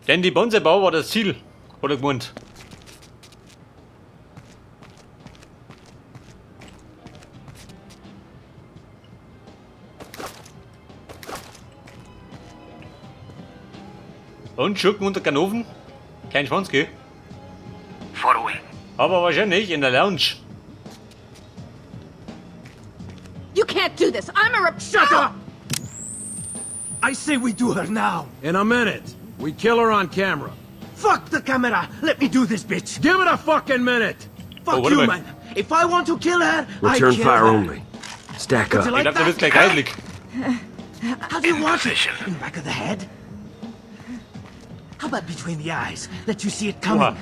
Denn die Bonzebau war das Ziel, hat er gemeint. Und Schurken unter Ganoven? Kein Schwanz, gell? Following. Aber wahrscheinlich in der Lounge. You can't do this. I'm a rep- Shut up! I say we do her now. In a minute. We kill her on camera. Fuck the camera! Let me do this, bitch! Give it a fucking minute! Fuck Oh, warte you, mal. man! If I want to kill her, Return I kill fire her. only. Stack Would you up. like Ich glaube, da that? wird's gleich kreislig. How do you want it? position. In the back of the head? How about between the eyes? Let you see it coming. Oha.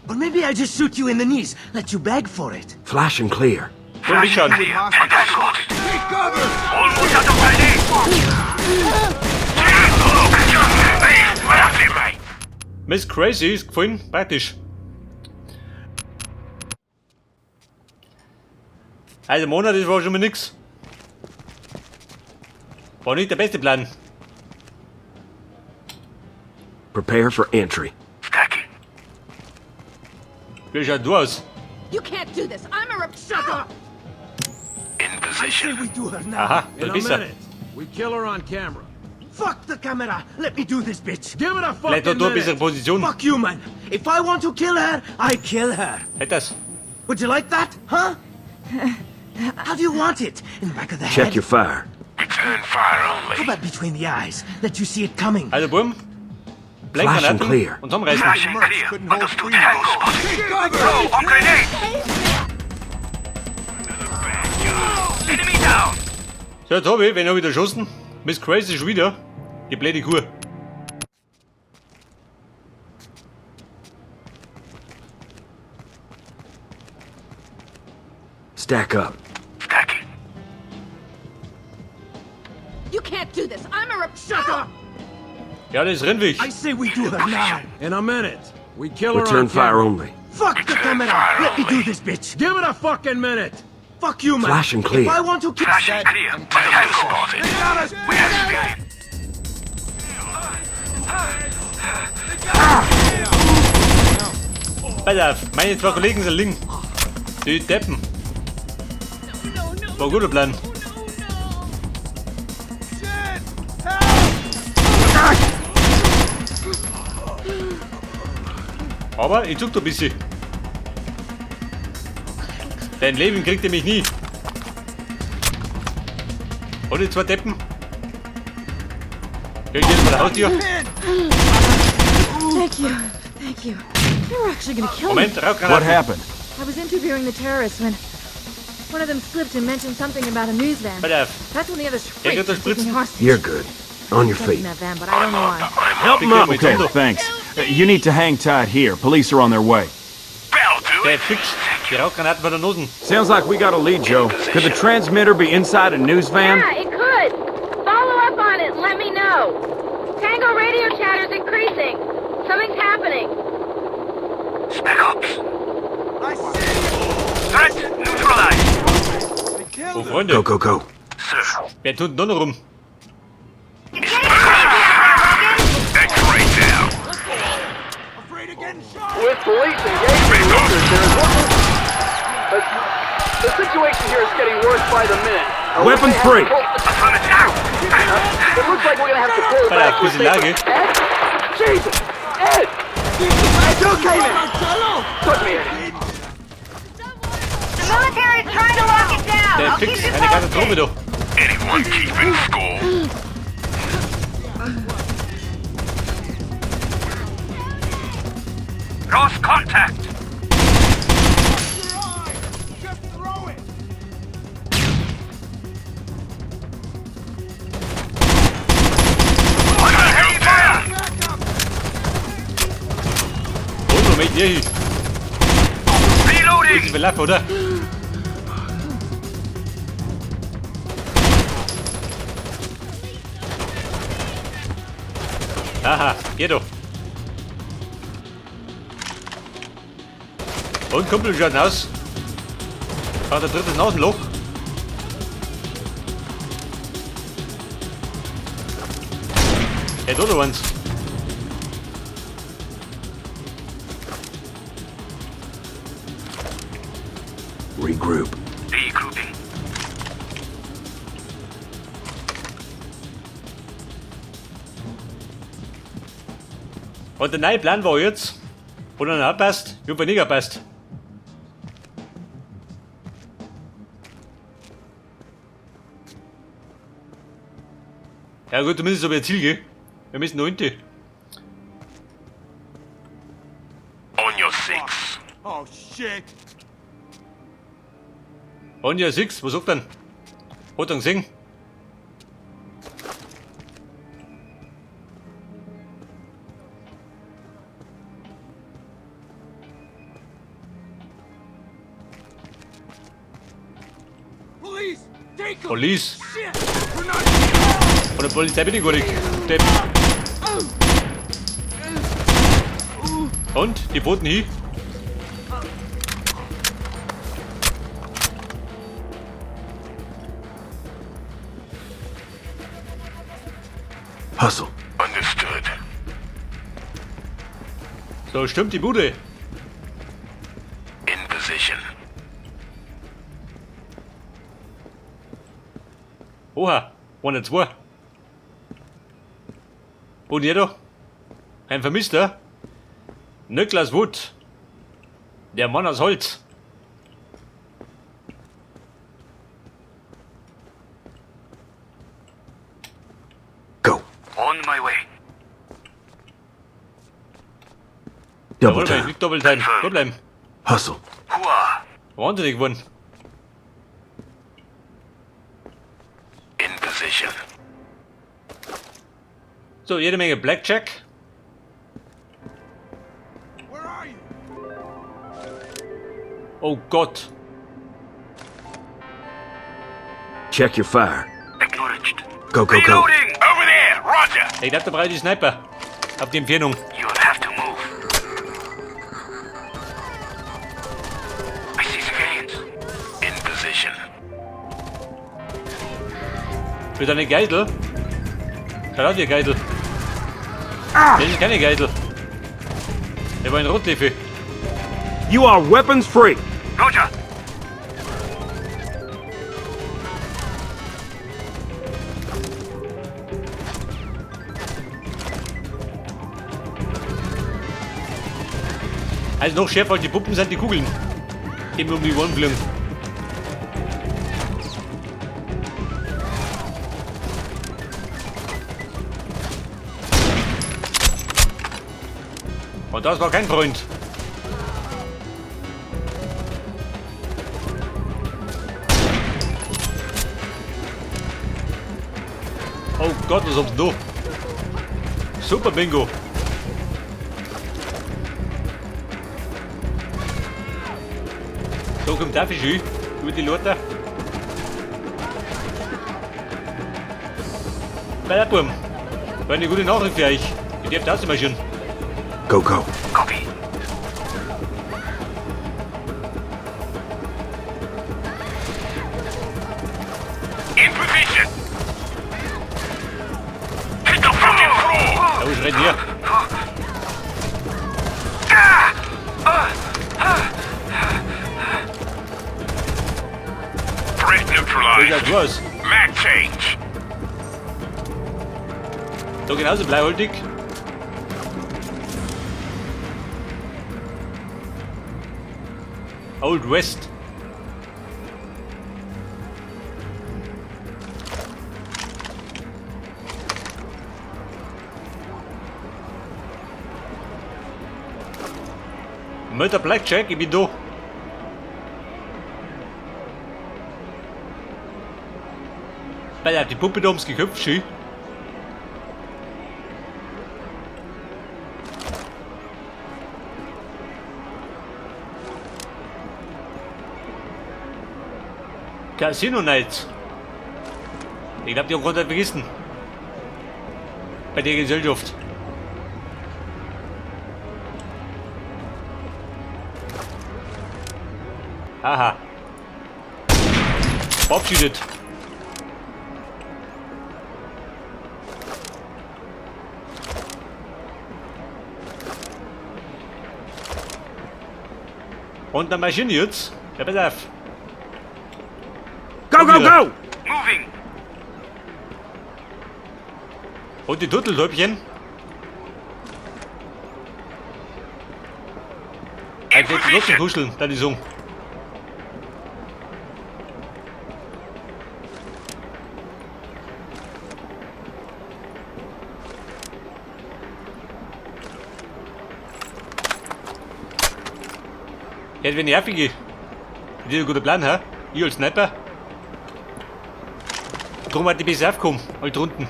Or maybe I just shoot you in the knees, let you beg for it. Flash and clear. Und mich schauen. Clear. Tango spotted. Almost out of grenade. Miss Crazy ist gefallen, praktisch. Also Monat, das war schon mal nix. War nicht der beste Plan. Prepare for entry. Stacking. Wie schaut du aus? You can't do this. I'm a rep- Shut up! In I say position. we do her now. Aha, In da a bist du. minute. We kill her on camera. Fuck the camera! Let me do this, bitch! Give it a Vielleicht fucking hat du eine bessere minute! Position. Fuck you, man! If I want to kill her, I kill her. Hätt das. Would you like that, huh? How do you want it? In the back of the Check head? your fire. Return fire How only. about between the eyes? Let you see it coming. Also Burm. Flash and Blendgranaten clear. und zusammenreißen. Flash and clear. Understood. Tango spotted. Throw on grenade. Enemy down. So, jetzt hab ich, wen hab ich da geschossen? Miss Crazy schon wieder. Die blöde Kuh. Stack up. Stacking. You can't do this. I'm a rep- Shut up! Ja, das ist Rennweg. I say we do her now. In a minute. We kill her Return on fire camera. only. Fuck the camera! fire Let me only. do this, bitch! Give it a fucking minute! Fuck you, man! Flash and clear. If I want to kill Flash and clear. Tango spotted. We have speed. Pass auf, meine zwei Kollegen sind links. Die Deppen. War ein guter Plan. Aber ich zuck da ein bisschen. Dein Leben kriegt ihr mich nie. Und die zwei Deppen. Ja, ich geh jetzt mal der Haustür. Thank you. Thank you. You were actually gonna kill Moment, me. Rauchgranaten. What happened? I was interviewing the terrorists when one of them slipped and mentioned something about a news van. Pass auf. That's when the others Ja, freaked kriegt and took me Spritzen. hostage. You're good. On your Jumped in feet. that van, but I don't know why. Help him up. Became Okay, a tondo. thanks. You need to hang tight here. Police are on their way. Bell do Der it. fix. Die Rauchgranaten von der Nosen. Sounds like we got a lead, Joe. Could the transmitter be inside a news van? Yeah, it could. Follow up on it and let me know. Tango radio chatter's increasing. Something's happening. Spec ops. Threat neutralized. Oh, Freunde. Go, go, go. Sir. Wer tut denn da noch rum? X-ray down. With police engaging Spec ops. there is one. But the situation here is getting worse by the minute. Weapons We may have to free. pull- Affirmative. It looks like we're gonna have to pull Pass back auf, to a bisschen safer- Lage. Ed? Jesus! Ed! It's okay, man! Put me in. The military's trying to lock it down. Der I'll keep fix. you Eine posted. Katastrophe doch. Anyone keeping score? Lost contact. Under heavy fire! Und wo möcht ihr hin? Reloading! Ich will oder? Aha, geht doch. Und Kumpel schaut aus. Hat der dritte Nasenloch. Ja, da noch eins. Regroup. Regrouping. Und der neue Plan war jetzt, hat er nicht passt, ich hab nicht gepasst. Ja gut, zumindest habe ich ein Ziel, gell? Wir müssen noch hinten. On your six. Oh shit! Und ja, six, was sagt denn? Hat er gesehen? Police! Take 'em! Police. Shit! We're not. Von der Polizei bin ich gar nicht. Depp. Und? Die Boten hin? Hustle. Understood. So, stimmt die Bude. In position. Oha, 102. Und ihr da? Ein Vermisster? Niklas Wood. Der Mann aus Holz. Go. On my way. Double Jawohl, time. nicht Double Time. Da bleiben. Hustle. Hua. Wahnsinnig geworden. In position. So, jede Menge Blackjack. Where are you? Oh Gott. Check your fire. Acknowledged. Go, go, go. Reloading! Over there! Roger! Ich glaube, da brauche ich die Sniper. Auf die Entfernung. You'll have to move. I see civilians. In position. Wird eine Geisel? Schaut aus wie eine Geisel. Das ist keine Geisel. Der war ein Rotleffe. You are weapons free. Roger! Also noch schärfer als die Puppen sind die Kugeln. Die mir um die Ohren fliegen. Und das war kein Freund. Oh Gott, was haben's denn da? Super Bingo. So kommt der Fisch hin, über die Leute. Bei der Burm. War eine gute Nachricht für euch. Ich darf das marschieren. Go, go. Copy. In position! Hit the fucking floor! Ja, wo schreit hier? Threat neutralized. Ja, du aus. Mag change. Da genauso bleihaltig. Old West. Mit der Blackjack, ich bin da. Weil die Puppe da ums Geköpft schön. Casino Nights. Ich glaube, die haben gerade vergessen. Bei der Gesellschaft. Aha. Verabschiedet. Und dann marschieren die jetzt. Ja, pass auf. Go, go, go! Moving. Und die Turteltäubchen. Ein bisschen kuscheln, dann die Sung. Ja, wenn ich aufgehe. Das ist ein guter Plan, hä? Ich als Sniper. Drum hat die besser aufgekommen, halt drunten.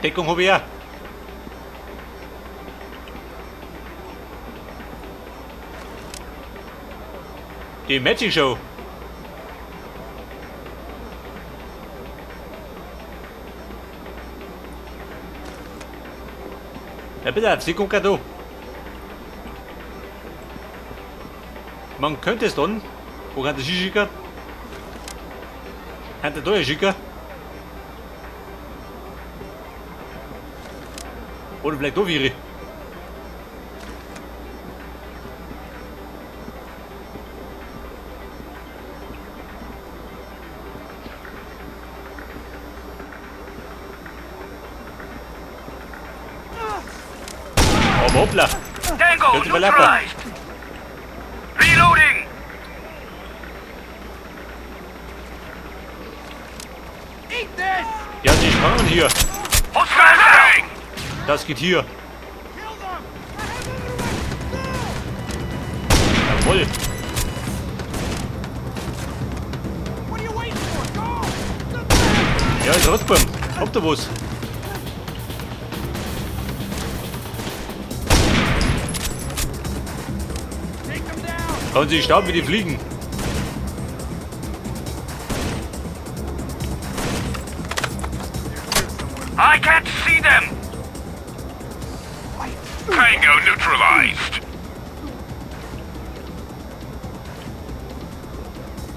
Deckung habe ich auch. Die Magic Show. Ja bitte, sie kommt gerade da. Man könnte es dann. Wo kann das hinschicken? Kann der da hinschicken? Oder vielleicht da wäre. Aber hoppla. Tango Könnte man lappen. neutralized. Reloading. Eat this! Ja, die sprangen hier. Hostile down. Das geht hier. Kill them! Jawohl. What are you waiting for? Go! Ja, ist rausgekommen. Habt ihr was? Take them down! Kann sie stauben wie die Fliegen. I can't see them. Tango neutralized.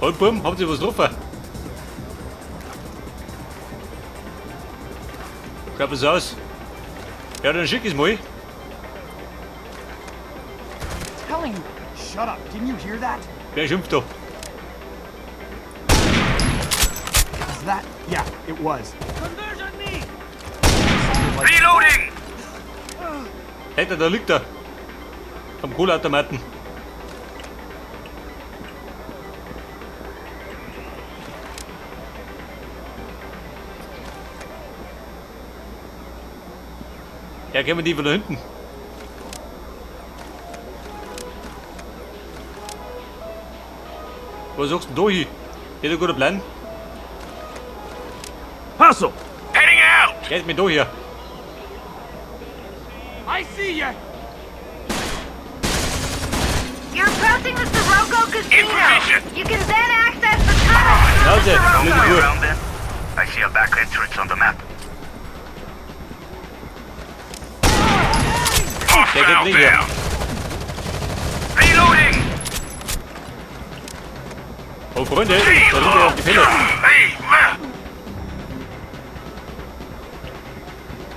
Halt, Bumm, habt ihr was drauf? Schaut was aus. Ja, dann schick ich's mal. Telling you. Shut up. Didn't you hear that? Wer schimpft da? Was that? Yeah, it was. Conversion me! Reloading. Alter, da liegt er. Am Kohleautomaten. Ja, kennen wir die von da hinten. Wo suchst du denn da hin? Geht ein guter Plan. Hustle! Heading out. Geht mir da her. I see ya! You're approaching the Sirocco Casino. position. You can then access the tunnel. Schnauze, Wrong blöde way Kuh. around then. I see a back entrance on the map. Der geht nicht hier. Reloading. Oh, Freunde, da sind wir auf die Pelle. Hey, man.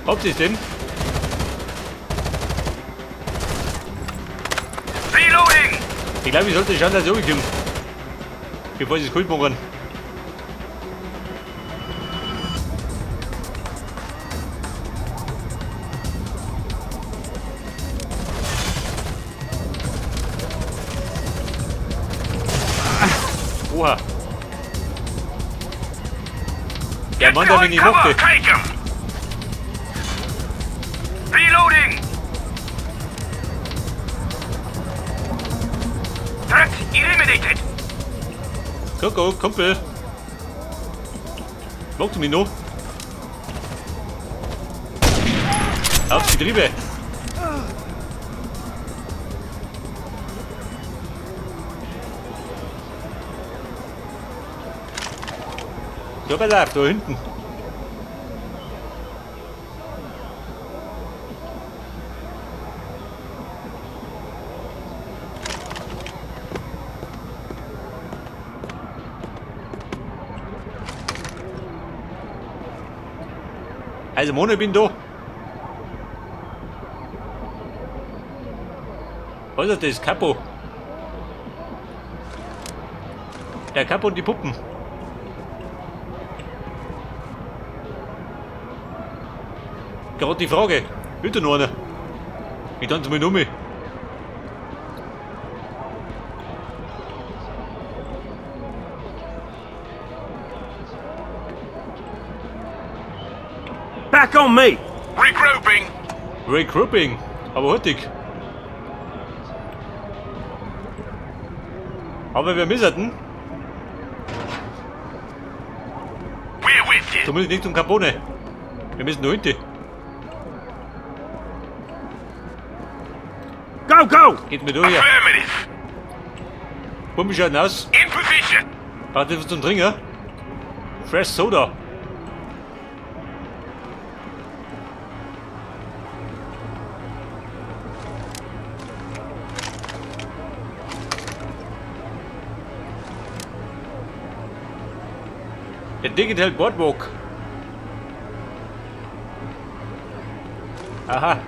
Habt ihr's denn? Reloading. Ich glaube, ich sollte schauen, dass ich runterkomme. Bevor sie es kalt machen. Oha. Der Mann, der mich nicht mochte. Take him. Reloading. Threat eliminated. Kuckuck, Kumpel. Magst du mich noch? Aufs Getriebe. So, pass auf, da hinten. Also Mono, ich bin da. Was ist das? Capo. Der Capo und die Puppen. Gerade die Frage. Wieder noch einer. Ich tanze mal um. Back on me! Regrouping. Regrouping. Aber hurtig. Aber wir müssen. We're with you. Zumindest nicht zum Capone. Wir müssen nur hinten. Go, go! Geht mir durch hier. Affirmative. Pumpe schaut aus. In position. Braucht etwas zum Trinken? Fresh Soda. Der Digital Boardwalk. Aha.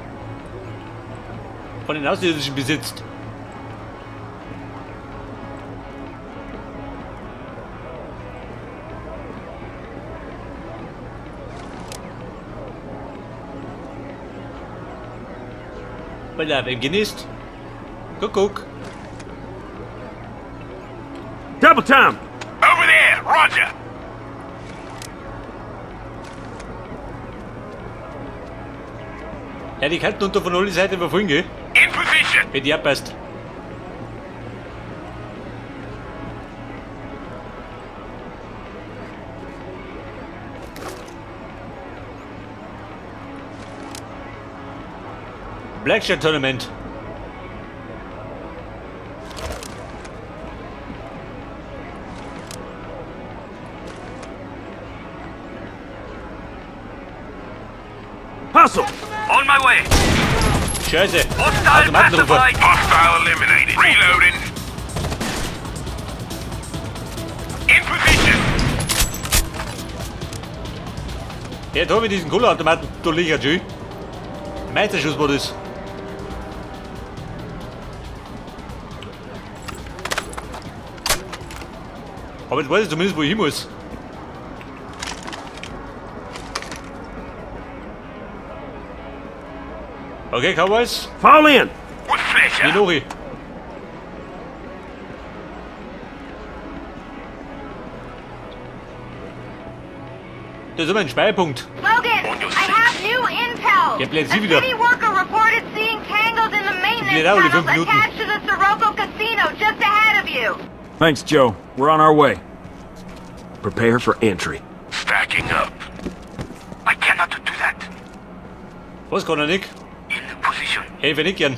Von den Außerirdischen besitzt. Weil er wem genießt. Kuckuck. Double time! Over there. Roger. Ja, die könnten unter von alle Seiten verfolgen, gell? In position. Wenn die abpasst. Blackjack Tournament. Hustle! On my way. Scheiße. Hostile Automatenrufer. pacified. Hostile eliminated. Reloading. In position. Ja, da hab ich diesen Cola-Automaten. Da liegt er schon. Meisterschuss war das. Aber jetzt weiß ich zumindest, wo ich hin muss. Okay, Cowboys. Fall in! With pleasure. Minori. Das ist immer ein Speicherpunkt. Logan, I have new intel. Ja, bleibt sie A wieder. city worker reported seeing tangos in the maintenance Bleibt auch die tunnels fünf Minuten. attached to the Sirocco Casino just ahead of you. Thanks, Joe. We're on our way. Prepare for entry. Stacking up. I cannot do that. Was kann er nicht? In position. Hey, wenn ich gern.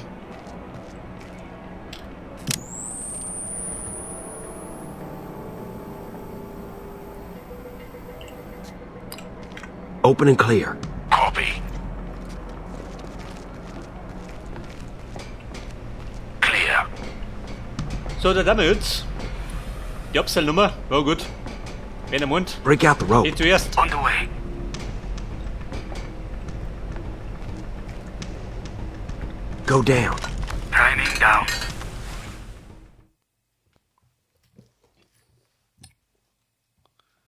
Open and clear. Copy. Clear. So, da haben wir jetzt. Die Abseilnummer. War gut. Wenn er Mund. Break out the rope. Ich zuerst. On the way. Go down. Timing down.